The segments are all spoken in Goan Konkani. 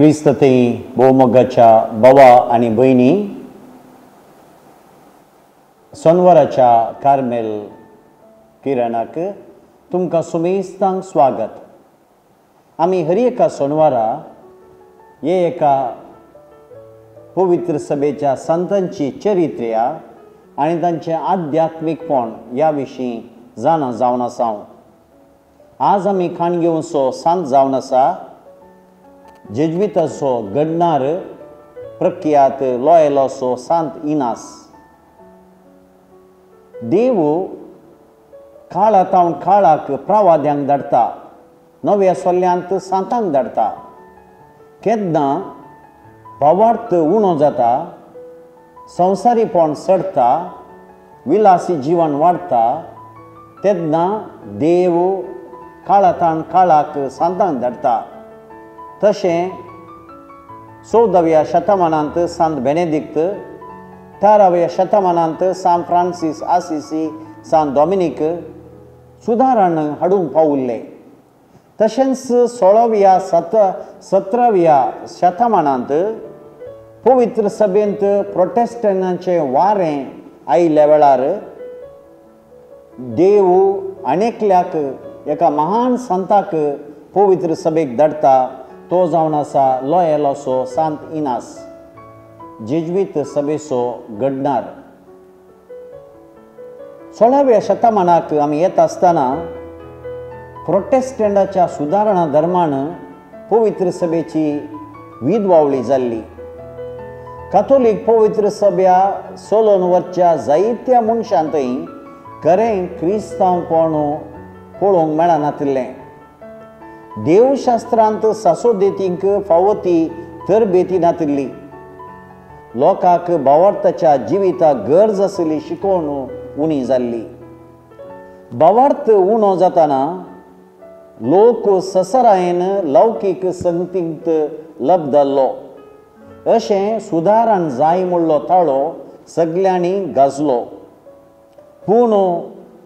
क्रिस्त थंय भोवमोगाच्या भावा आनी भयणी, सोनवाराच्या कार्मेल किरणाक तुमकां सुमेस्तांक स्वागत. आमी हर एका सोनवारा हे एका पवित्र सभेच्या संतांची चरित्र्या आनी तांचें आध्यात्मीकपण ह्या विशीं जाणा जावन आसा. आज आमी खाण घेवचो सांत जावन आसा जेज्विताचो घडणार प्रख्यात लॉयलाचो सांत इनास. देव काळा तावन काळाक प्रवाद्यांक धाडटा, नव्या सोल्यांत सांतांक धाडटा. केन्ना भावार्थ उणो जाता, संवसारीपण चडटा, विलासी जिवन वाडटा, तेन्ना देव काळा काळाक सांतांक धाडटा. तशें 14व्या शतमानांत सांत बेनेदिक्त, 13व्या शतमानांत सांत फ्रांसीस आसिसी, सांत डॉमिनीक सुदारण हाडूंक पावुल्ले. तशेंच 16व्या 17व्या शतमानांत पवित्र सभेंत प्रोटेस्टंटांचें वारें आयिल्ल्या वेळार देव अनेकल्याक एका महान संताक पवित्र सभेक धाडटा, तो जावन आसा लॉयलाचो सांत इनास, जेज्वीत सभेचो घडणार. 16व्या शतमानाक आमी येता आसतना प्रोटेस्टंटाच्या सुदारणा धर्मान पवित्र सभेची विदवावळी जाल्ली. कातोलीक पवित्र सभ्या सोलोन वचच्या जायत्या मनशां थंय खरें क्रिस्तांवपण पळोवंक मेळनातिल्लें. देवशास्त्रांत सासोदेतींक फावो ती तरबेती नातिल्ली. लोकांक भावार्थाच्या जिविताक गरज आशिल्ली शिकोवण उणी जाल्ली. भावार्थ उणो जाताना लोक ससरायेन लौकीक संगतींत लब्धल्लो. अशें सुदारण जाय म्हणलो ताळो सगल्यांनी गाजलो. पूण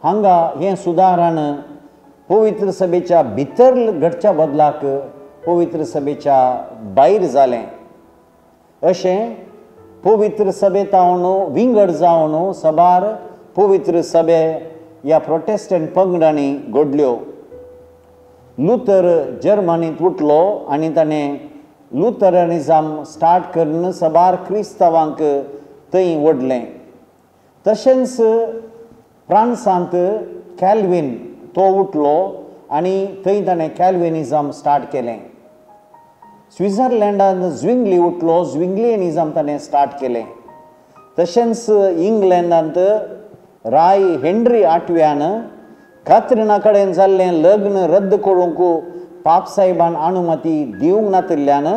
हांगा हें सुदारण पवित्र सभेच्या भितर घडच्या बदलाक पवित्र सभेच्या भायर जालें. अशें पवित्र सभेतावन विंगड जावन सबार पवित्र सभे ह्या प्रोटेस्टंट पंगडांनी घडल्यो. लुथर जर्मनींत उठलो आनी ताणें लुथरनिजम स्टार्ट करून सबार क्रिस्तांवांक थंय ओडलें. तशेंच फ्रांसांत कॅल्विन तो उठलो आनी थंय ताणें कॅल्विनिजम स्टार्ट केलें. स्वित्झर्लंडांत झ्विंगली उठलो, झ्विंगलियनिजम ताणें स्टार्ट केलें. तशेंच इंग्लंडांत राय हेनरी आठव्यान कात्रिना कडेन जाल्लें लग्न रद्द करूंक पापसाहेबान अनुमती दिवंक नातिल्ल्यान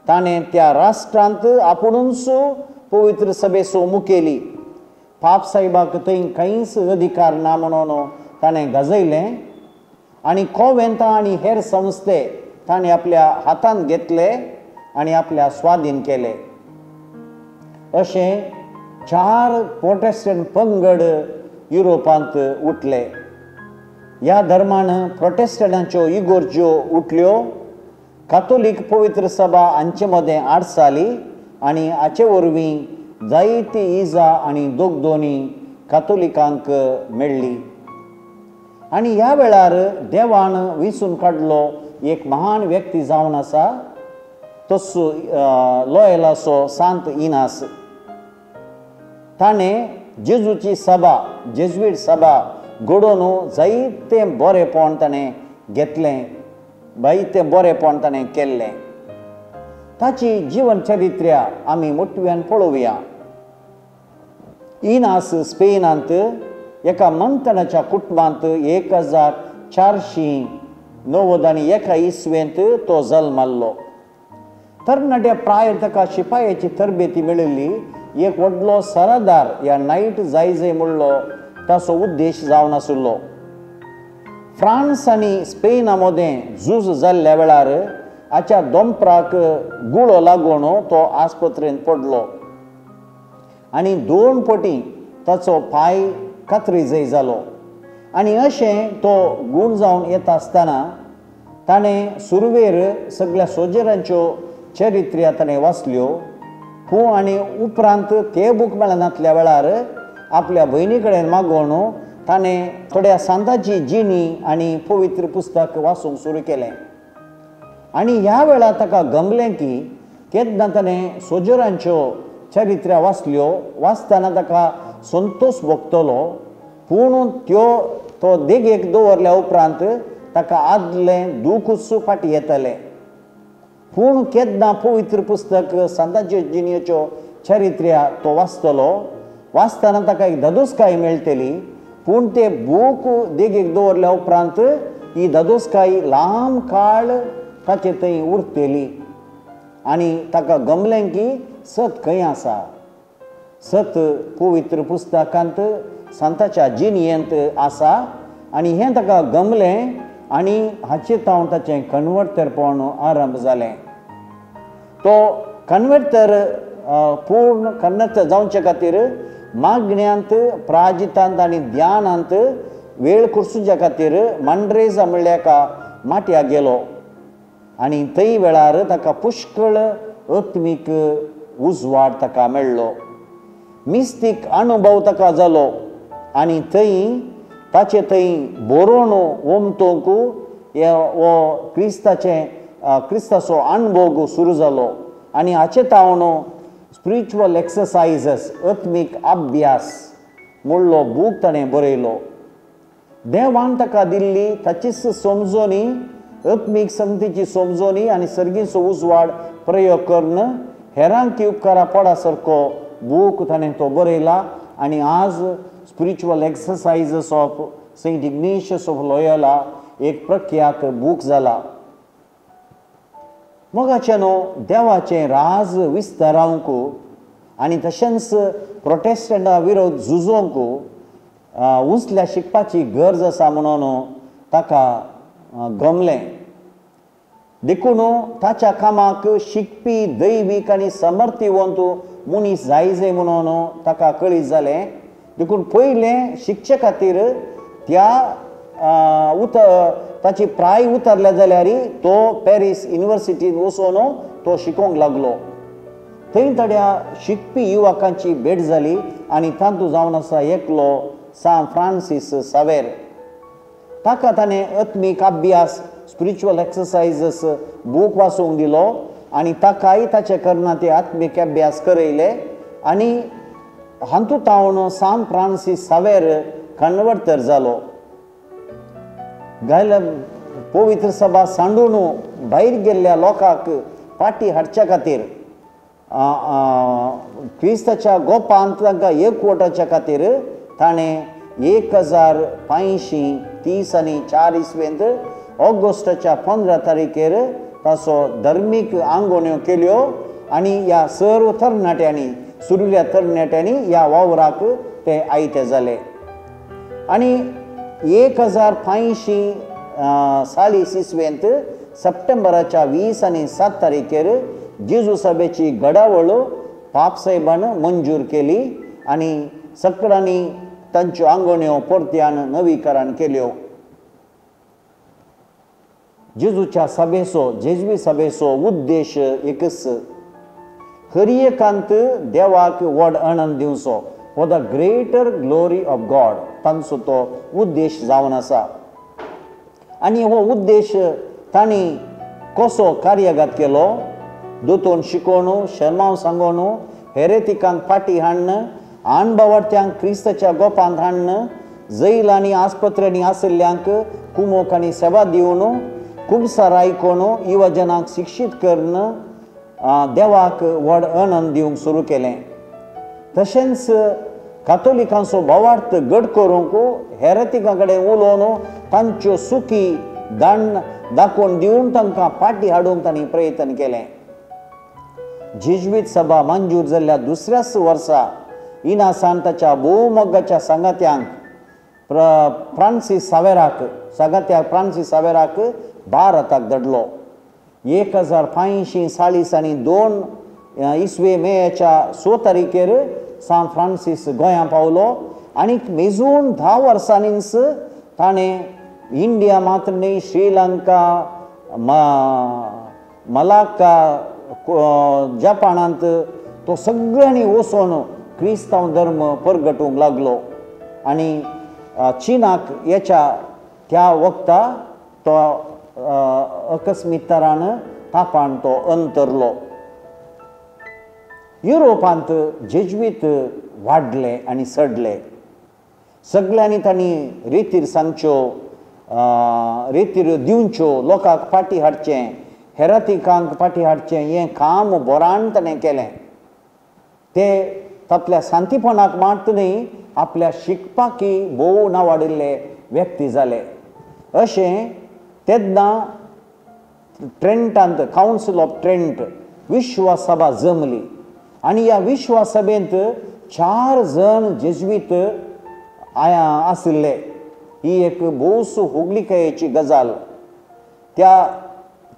ताणें त्या राष्ट्रांत आपुणूच पवित्र सभेचो मुखेली पापसाहेबाक थंय कांयच अधिकार ना म्हणून ताणें गाजयलें आनी कोवेंतां आनी हेर संस्थे ताणें आपल्या हातांत घेतले आनी आपल्या स्वाधीन केले. अशें 4 प्रोटेस्टंट पंगड युरोपांत उठले. ह्या धर्मान प्रोटेस्टंटांच्यो इगोर्ज्यो उठल्यो. कातोलीक पवित्र सभा हांचे मदें आडसाली आनी हाचे वरवीं जायती इजा आनी दोगदोनी कातोलिकांक मेळ्ळी. आनी ह्या वेळार देवान विसून काडलो एक महान व्यक्ती जावन आसा, तसो लॉयलाचो सांत इनास. ताणें जेजूची सभा, जेज्वीट सभा घडोवन जायतें बरेंपण ताणें घेतलें, जायतें बरेंपण ताणें केल्लें. ताची जिवन चरित्र्या आमी मोटव्यान पळोवया. इनास स्पेनांत एका मंतनाच्या कुटुंबांत 1491 इसवेंत तो जल्माल्लो. तरणाट्या प्रायर ताका शिपायाची तरबेती मेळिल्ली. एक व्हडलो सरादार ह्या नायट जायजय म्हणलो ताचो उद्देश जावन आशिल्लो. फ्रांस आनी स्पेना मदें झूज जाल्ल्या वेळार हाच्या दोंपराक गुळो लागून तो आस्पत्रेंत पडलो आनी 2 पटी ताचो पांय कात्रीजय जालो. आनी अशें तो गूण जावन येता आसतना ताणें सुरवेर सगळ्या सोजेरांच्यो चरित्र्या ताणें वाचल्यो. पूण आनी उपरांत ते बूक मेळनातल्या वेळार आपल्या भयणी कडेन मागोवन ताणें थोड्या सांताची जिणी आनी पवित्र पुस्तक वाचूंक सुरू केलें. आनी ह्या वेळार ताका गमलें की केन्ना ताणें सोजरांच्यो चरित्र्या वाचल्यो, वाचतना ताका संतोश भोगतलो, पूण त्यो तो देगेक दवरल्या उपरांत ताका आदलें दुखूच फाटीं येतलें. पूण केन्ना पवित्र पुस्तक सांताच्यो जिणेच्यो चरित्र्या तो वाचतलो, वाचतना ताका एक धादोसकाय मेळटली, पूण ते बूक देगेक दवरल्या उपरांत ही धादोसकाय लांब काळ ताचे थंय उरतली. आनी ताका गमलें की सत खंय आसा, सत पवित्र पुस्तकांत सांताच्या जिणेंत आसा. आनी हें ताका गमलें आनी हाचे तावन ताचें कन्वर्टरपण आरंभ जालें. तो कन्वर्टर पूर्ण कन्वर्टर जावचे खातीर मागण्यांत, प्राजितांत आनी ध्यानांत वेळ कुर्सुच्या खातीर मांड्रेजा म्हणल्या एका माटया गेलो आनी थंय वेळार ताका पुष्कळ आत्मीक उजवाड ताका मेळ्ळो, मिस्तीक अनुभव ताका जालो. आनी थंय ताचे थंय बरोवन ओमतोंक हो क्रिस्ताचें क्रिस्ताचो अणभोग सुरू जालो. आनी हाचे तावन स्पिरिच्युअल एक्सरसायजीस आत्मीक अभ्यास म्हणलो बूक ताणें बरयलो. देवान ताका दिल्ली ताचीच समजोनी, आत्मीक समतीची समजोनी आनी सर्गीचो उजवाड प्रयोग करून हेरांक उपकारा पडा सारको बूक ताणें तो बरयला. आनी आज spiritual exercises of Saint Ignatius of Loyola एक प्रख्यात बूक जाला. मोगाच्यानो देवाचें राज विस्तारावंक आनी तशेंच प्रोटेस्टंटा विरोध झुजोवंक उंचल्या शिकपाची गरज आसा म्हणून ताका गमलें. देखून ताच्या कामाक शिकपी दैवीक आनी समर्थिवंत मनीस जाय जाय म्हणून ताका कळीत जालें. देखून पयलें शिकचे खातीर त्या ताची प्राय उतरल्या जाल्यार तो पॅरीस युनिवर्सिटींत वचून तो शिकोवंक लागलो. थंय थोड्या शिकपी युवकांची भेट जाली आनी तातूंत जावन आसा एकलो सान फ्रांसीस सावेर. ताका ताणें आत्मीक अभ्यास स्पिरिच्युअल एक्सरसायजीस बूक वाचूंक दिलो आनी ताकाय ताचे करना ते आत्मीक अभ्यास करयले. आनी हातूंत तावन सान फ्रांसीस सावेर कन्वर्टर जालो. गायला पवित्र सभा सांडून भायर गेल्ल्या लोकांक फाटी हाडच्या खातीर क्रिस्ताच्या गोपांत तांकां एकवटाच्या खातीर ताणें 1530 आनी 4 इसवेंत ऑगस्टाच्या 15 तारीखेर ताचो धर्मीक आंगोण्यो केल्यो आनी ह्या सर्व तरणाट्यांनी सुरुल्या तरणाट्यांनी ह्या वावराक ते आयते जाले. आनी 1540 इसवेंत सप्टेंबराच्या 20 आनी 7 तारीखेर जेजू सभेची घडावळ पापसाहेबान मंजूर केली आनी सगळ्यांनी तांच्यो आंगोण्यो परत्यान नवीकरण केल्यो. जेजूच्या सभेचो जेजवी सभेचो उद्देश एकच, हर एकांत देवाक व्हड आनंद दिवचो, for the greater glory of God तांचो तो उद्देश जावन आसा. आनी हो उद्देश तांणी कसो कार्यगत केलो, दोतोन शिकोवन, शर्मांव सांगोवन, हेरेतिकांक फाटी हाडन, अणबावडत्यांक क्रिस्ताच्या गोपांत हाडन, जैल आनी आस्पत्र्यांनी आशिल्ल्यांक कुमोक आनी सेवा दिवन, खुबसार आयकून युवजनांक शिक्षीत करून देवाक व्हड आनंद दिवंक सुरू केलें. तशेंच कातोलिकांचो भावार्थ घट करूंक हेरेतिकां कडेन उलोवन तांच्यो सुखी दाण दाखोवन दिवन तांकां फाटी हाडूंक तांणी प्रयत्न केलें. जेज्वीत सभा मंजूर जाल्ल्या दुसऱ्याच वर्सा इनासान ताच्या भोवमोगाच्या सांगात्यांक फ्रांसीस सावेराक सांगात्या फ्रांसीस सावेराक भारताक धाडलो. 1540 आनी 2 इसवे मेच्या 6 तारीखेर सान फ्रांसीस गोंया पावलो आनी मेजून 10 वर्सांनीच ताणें इंडिया मात्र न्ही, श्रीलंका, मलाक्का, जपानांत तो सगळ्यांनी वचून क्रिस्तांव धर्म परगटूंक लागलो आनी चिनाक येच्या त्या वखता तो अकस्मीत तरान तापान तो अंतरलो. युरोपांत जेज्वीत वाडले आनी सडले. सगळ्यांनी तांणी रितीर सांगच्यो, रितीर दिवच्यो, लोकांक फाटी हाडचें, हेरातिकांक फाटी हाडचें हें काम बोरान ताणें केलें. ते आपल्या शांतीपणाक मात न्ही आपल्या शिकपाकी भोव नावाडिल्ले व्यक्ती जाले. अशें तेन्ना ट्रेंटांत कावन्सील ऑफ ट्रेंट विश्वासभा जमली आनी ह्या विश्वासभेंत 4 जण जेज्वीत आशिल्ले. ही एक भोवसू हुगलिकायेची गजाल. त्या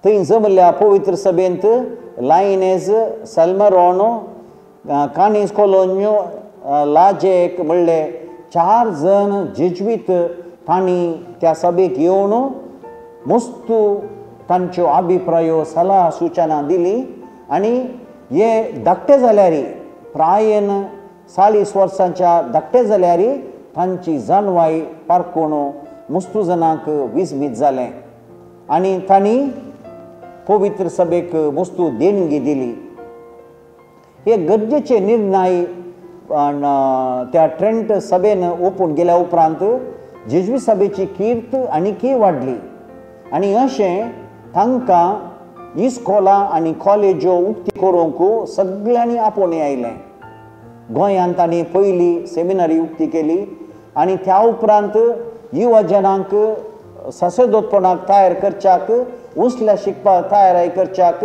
थंय जमल्या पवित्र सभेंत लायनेज, सल्मरोनो, कानीस कोलोन्यो, लाजेक म्हणले 4 जण जेज्वीत तांणी त्या सभेक येवन मस्तू तांच्यो अभिप्रायो, सलाह सुचना दिली आनी हे धाकटे जाल्यार प्रायेन 40 वर्सांच्या धाकटे जाल्यार तांची जाणवाय पारकून मुस्तू जणांक विस्मीत जालें आनी तांणी पवित्र सभेक मुस्तू देणगी दिली. हे गरजेचे निर्णय त्या ट्रेंट सभेन ओपून गेल्या उपरांत जेज्वी सभेची कीर्त आनीकय वाडली आनी अशें तांकां इस्कोलां आनी कॉलेज्यो उक्ती करूंक सगळ्यांनी आपोवणें आयलें. गोंयांत तांणी पयली सेमिनरी उक्ती केली आनी त्या उपरांत युवजनांक सासदोतपणाक तयार करच्याक, उंचल्या शिकपाक तयाराय करच्याक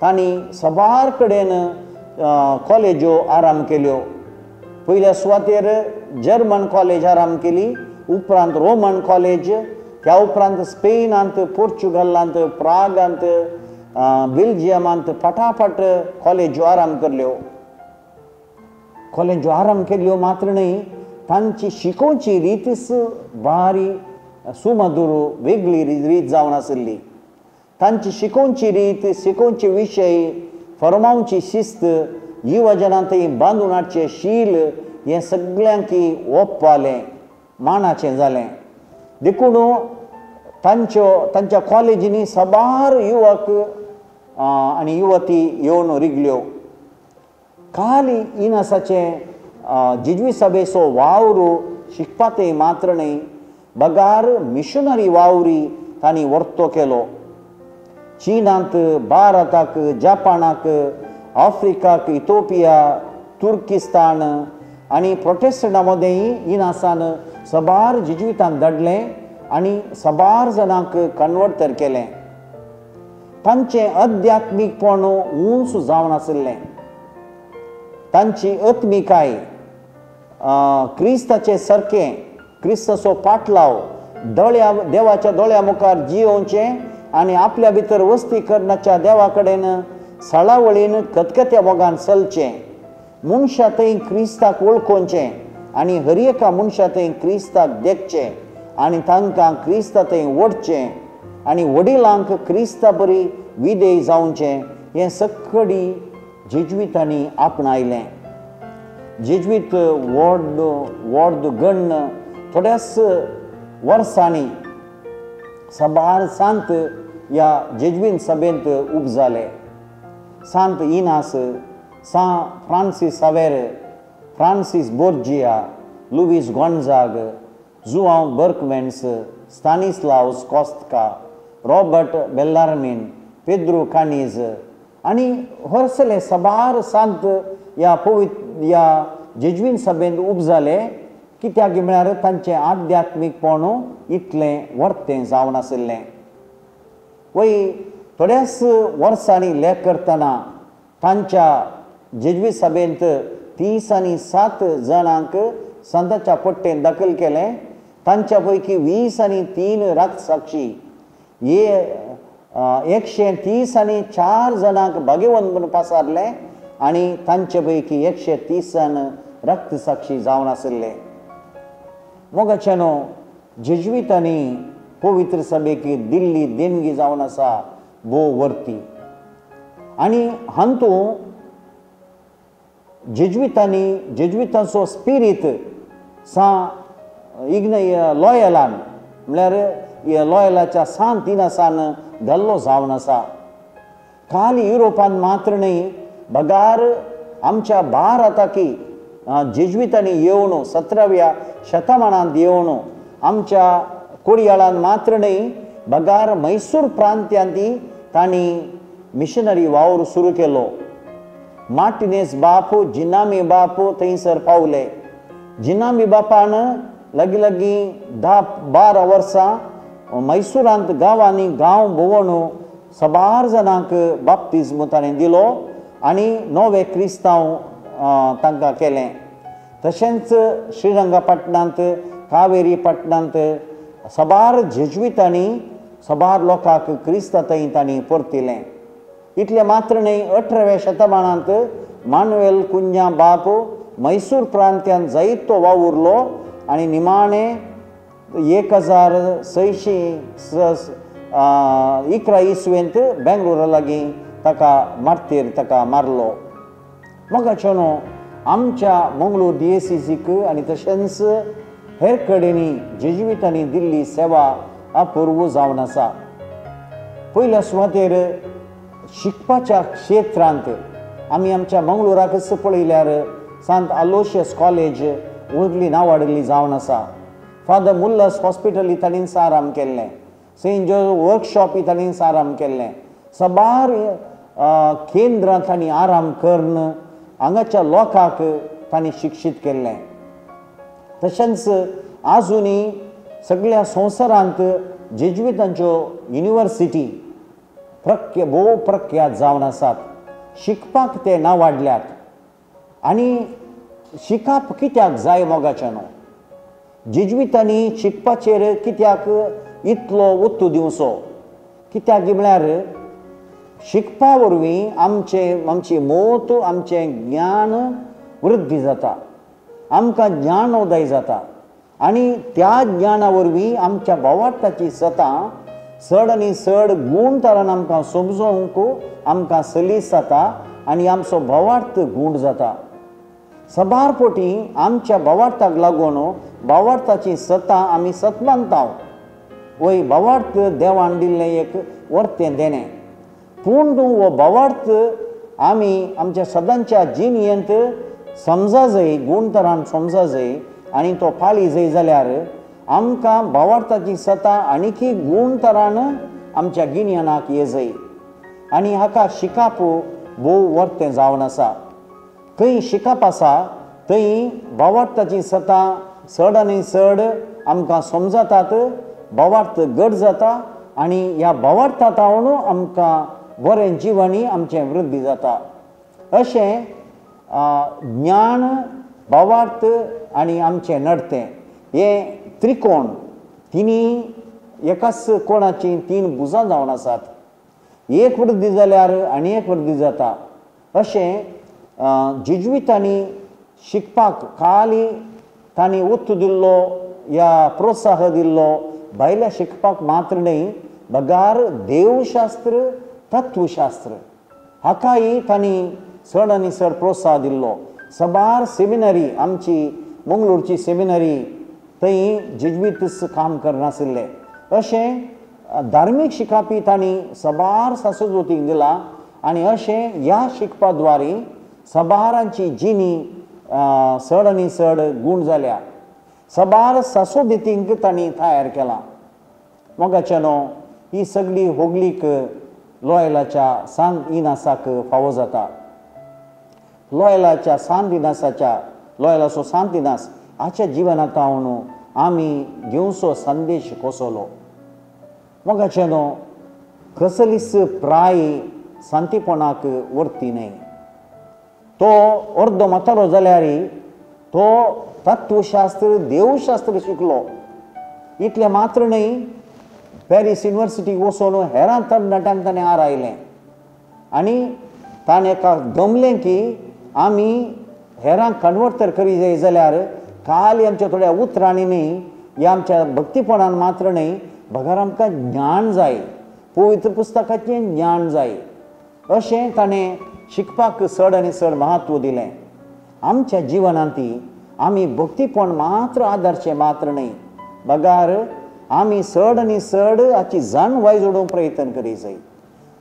तांणी सबार कडेन कॉलेज्यो आराम केल्यो. पयल्या सुवातेर जर्मन कॉलेज आराम केली, उपरांत रोमन कॉलेज, त्या उपरांत स्पेनांत, पोर्चुगलांत, प्रागांत, बेल्जियमांत फटाफट कॉलेज्यो आराम करल्यो. कॉलेज्यो आराम केल्यो मात्र न्हय, तांची शिकोवची रीतीच भारी सुमधूर वेगळी रीत जावन आशिल्ली. तांची शिकोवची रीत, शिकोवचे विशय, फरमावची शिस्त, युवजनां थंय बांदून हाडचें शील हें सगळ्यांकी ओप्पालें, मानाचें जालें. देखून तांच्यो तांच्या कॉलेजींनी साबार युवक आनी युवती येवन रिगल्यो. काल इनासाचें जेज्वी सभेचो वावर शिकपा थंय मात्र न्हय बगार मिशनरी वावरी तांणी वर्तो केलो. चीनांत, भारताक, जपानाक, आफ्रिकाक, इथोपिया, तुर्किस्तान आनी प्रोटेस्टंटा मदेंय इनासान साबार जेज्वितांक धाडलें आनी साबार जाणांक कन्वर्ट तर केलें. तांचें अध्यात्मीकपण उंच जावन आशिल्लें. तांची आत्मिकाय क्रिस्ताचे सारकें, क्रिस्ताचो पाटलाव दोळ्या देवाच्या दोळ्या मुखार जियोवचें आनी आपल्या भितर वस्ती करण्याच्या देवा कडेन सळावळीन कतकत्या मोगान चलचें, मनशा थंय क्रिस्ताक वळखोवचें आनी हर एका मनशा थंय क्रिस्ताक देखचें आनी तांकां क्रिस्ता थंय ओडचें आनी वडिलांक क्रिस्ता बरी विधेय जावचें हें सकडी जेज्वितांनी आपणायलें. जेज्वीत व्हड व्हड गण्ण थोड्याच वर्सांनी साबार सांत ह्या जेज्वीन सभेंत उपजाले. Sant Inas, Saint Francis Xavier, Francis Borgia, Luis Gonzaga, Joao Berchmans, Stanislaus Kostka, Robert Bellarmine, Pedro Caniz आनी हरसले साबार सांत ह्या पवित्र ह्या जेज्वीन सभेंत उपजाले. कित्याक म्हळ्यार तांचें आध्यात्मीकपण इतलें वर्तें जावन आशिल्लें. वय थोड्याच वर्सांनी लेख करतना तांच्या जेज्वी सभेंत 37 जाणांक संताच्या पट्टेन दाखल केलें. तांच्या पैकी 23 रातसाक्षी, 134 जाणांक भाग्यवंत म्हूण पासारलें आनी तांचे पैकी 130 जाण रक्तसाक्षी जावन आशिल्ले. मोगाच्यानो जेज्वितांनी पवित्र सभेक दिल्ली देणगी जावन आसा भोव वर्ती. आनी हातूंत जेज्वितांनी जेज्वितांचो स्पिरीत सा इग्न लॉयलान म्हळ्यार लॉयलाच्या सांत इनासान घाल्लो जावन आसा. खाली युरोपान मात्र न्हय बगार आमच्या भारताकी जेज्वितांनी येवन 17व्या शतमानांत येवन आमच्या कोडयाळान मात्र न्हय बगार मैसूर प्रांत्यांत तांणी मिशनरी वावर सुरू केलो. मार्टिनेस बाप जिनामी बाप थंयसर पावले. जिनामी बापान लागीं लागीं 10-12 वर्सां मैसुरांत गांवांनी गांव भोंवून सबार जाणांक बाप्तिज्म ताणें दिलो आनी नवे क्रिस्तांव तांकां केलें. तशेंच श्रीरंगपटणांत कावेरी पटणांत सबार जेज्वितांनी सबार लोकांक क्रिस्ता थंय तांणी परतिलें. इतलें मात्र न्हय 18व्या शतमानांत मानुएल कुंजा बाप मैसूर प्रांत्यांत जायतो वावुरलो आनी निमाणें 1611 इसवेंत बेंगलोरा लागीं ताका मारतेर ताका मारलो. मोगाचो न्हू आमच्या मंगळूर डिएसीसीक आनी तशेंच हेर कडेनी जेज्वितांनी दिल्ली सेवा अपूर्व जावन आसा. पयल्या सुवातेर शिकपाच्या क्षेत्रांत आमी आमच्या मंगळूराकच पळयल्यार सांत आलोशियस कॉलेज व्हडली नांवाडली जावन आसा. फादर मुल्लस हॉस्पिटल तांणी आराम केल्लें, सेंट जोझ वर्कशॉप तांणी आराम केल्लें, सबार केंद्रां तांणी आराम करून हांगाच्या लोकांक तांणी शिक्षीत केल्लें. तशेंच आजुनूय सगळ्या संवसारांत जेज्वितांच्यो युनिवर्सिटी भोव प्रख्यात जावन आसात. शिकपाक ते नांवाडल्यात. आनी शिकप कित्याक जाय मोगाच्यानो? जेज्वितांनी शिकपाचेर कित्याक इतलो ओत्तू दिवचो? कित्याक म्हळ्यार शिकपा वरवीं आमचें आमची मोत आमचें ज्ञान वृद्धी जाता, आमकां ज्ञानोदय जाता आनी त्या ज्ञाना वरवीं आमच्या भावार्थाची सतां चड आनी चड गूण तरान आमकां समजोवंक आमकां सलीस जाता आनी आमचो भावार्थ गूण जाता. सबार पोटी आमच्या भावार्थाक लागून भावार्थाची सतां आमी सत मानता. वय भावार्थ देवान दिल्लें एक वर्तें देणें, पूण हो भावार्थ आमी आमच्या सदांच्या जिणेंत समजा जाय, गूण तरान समजा जाय आनी तो पाळी जाय जाल्यार आमकां भावार्थाची सतां आनीकी गूण तरान आमच्या गिन्यानाक ये जाय. आनी हाका शिकप भोव वर्तें जावन आसा. थंय शिकप आसा थंय भावार्थाची सतां चड आनी चड आमकां समजतात, भावार्थ घट जाता आनी ह्या भावार्थांत आमकां बरें जिवनी आमचें वृद्धी जाता. अशें ज्ञान भावार्थ आनी आमचें नडतें हें त्रिकोण तिनी एकाच कोणाचीं तीन भुजां जावन आसात. एक वृद्धी जाल्यार आनी एक वृद्धी जाता. अशें जेज्वितांनी शिकपाक खाली तांणी उत्तू दिल्लो या प्रोत्साह दिल्लो भायल्या शिकपाक मात्र न्हय बगार देवशास्त्र तत्वशास्त्र हाकाय तांणी चड आनी चड प्रोत्साह दिल्लो. सबार सेमिनरी आमची मंगळूरची सेमिनरी थंय जेज्वितच काम करनाशिल्ले. अशें धार्मीक शिकापी तांणी सबार सासोज्योतीक दिलां आनी अशें ह्या शिकपा द्वारे सबारांची जिणी चड आनी चड गूण जाल्या. सबार सासोदितींक तांणी तयार केलां. मोगाच्यानो ही सगळी होगलीक लॉयलाच्या सांत इनासाक फावो जाता. लॉयलाच्या सांत इनासाच्या लॉयलाचो सांत इनास हाच्या जिवनांत आमी घेवचो संदेश कसलो? मोगाच्यानो कसलीच प्राय सांतीपणाक व्हरती न्हय. तो अर्दो म्हातारो जाल्यार तो तत्वशास्त्र देवशास्त्र शिकलो. इतलें मात्र न्हय पॅरीस युनिवर्सिटीक वचून हेरां तरणाट्यांक ताणें आरायलें आनी ताणें एका गमलें की आमी हेरांक कन्वर्ट तर करी जाय जाल्यार खाली आमच्या थोड्या उतरांनी न्हय या आमच्या भक्तीपणान मात्र न्हय बगर आमकां ज्ञान जाय, पवित्र पुस्तकाचें ज्ञान जाय. अशें ताणें शिकपाक चड आनी चड म्हत्व दिलें. आमच्या जिवनांत आमी भक्तीपण मात्र आदारचें मात्र न्हय, बगार आमी चड आनी चड हाची जाणवाय जोडूंक प्रयत्न करीत जाय.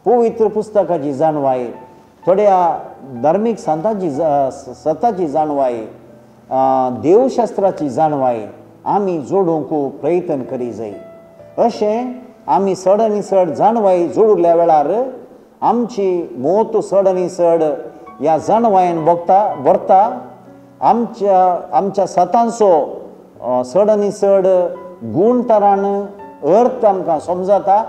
पवित्र पुस्तकाची जाणवाय, थोड्या धार्मीक संतांची सताची जाणवाय, देवशास्त्राची जाणवाय आमी जोडूंक प्रयत्न करीत जाय. अशें आमी चड आनी चड जाणवाय जोडल्या वेळार आमची मोत चड आनी चड ह्या जाणवायेन भोगता भरता. आमच्या आमच्या सतांचो चड आनी चड गूण तरान अर्थ आमकां समजता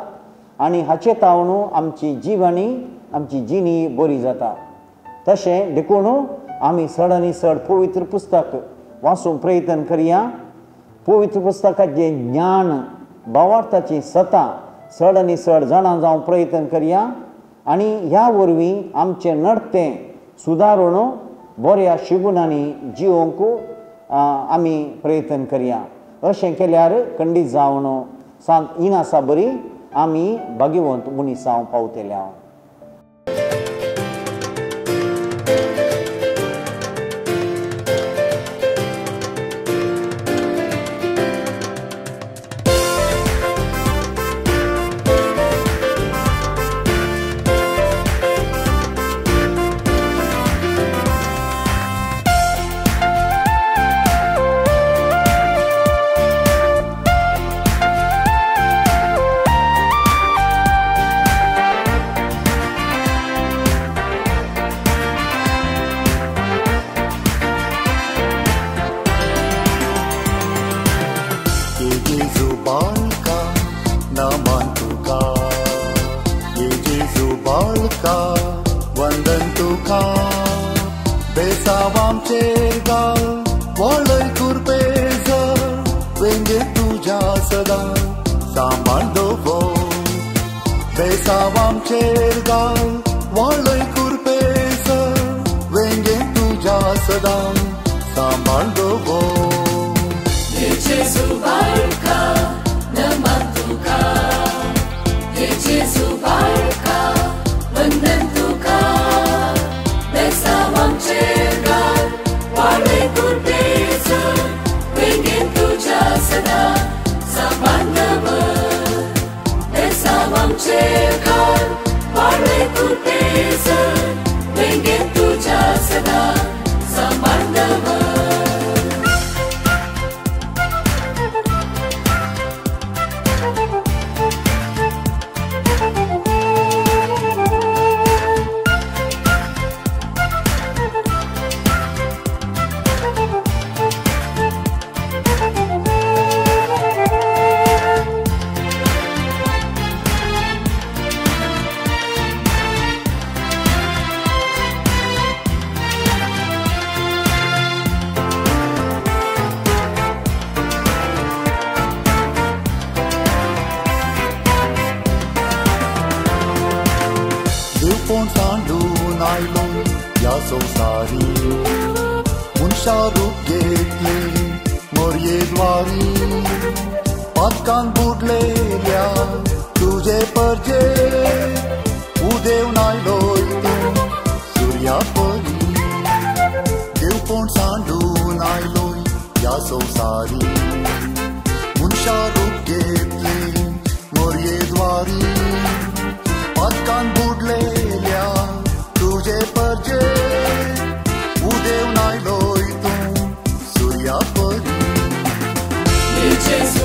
आनी हाचे तावन आमची जिवणी आमची जिणी बरी जाता. तशें देखून आमी चड आनी चड पवित्र पुस्तक वाचूंक प्रयत्न करया. पवित्र पुस्तकाचें ज्ञान, भावार्थाची सतां चड आनी चड जाणा जावंक प्रयत्न करया आनी ह्या वरवीं आमचें नडतें सुदारून बऱ्या शिगुणांनी जिवंक आमी प्रयत्न करया. अशें केल्यार खंडीत जावन सांत इनासा बरी आमी भाग्यवंत मनीस जावंक पावतले. हांव Gesù.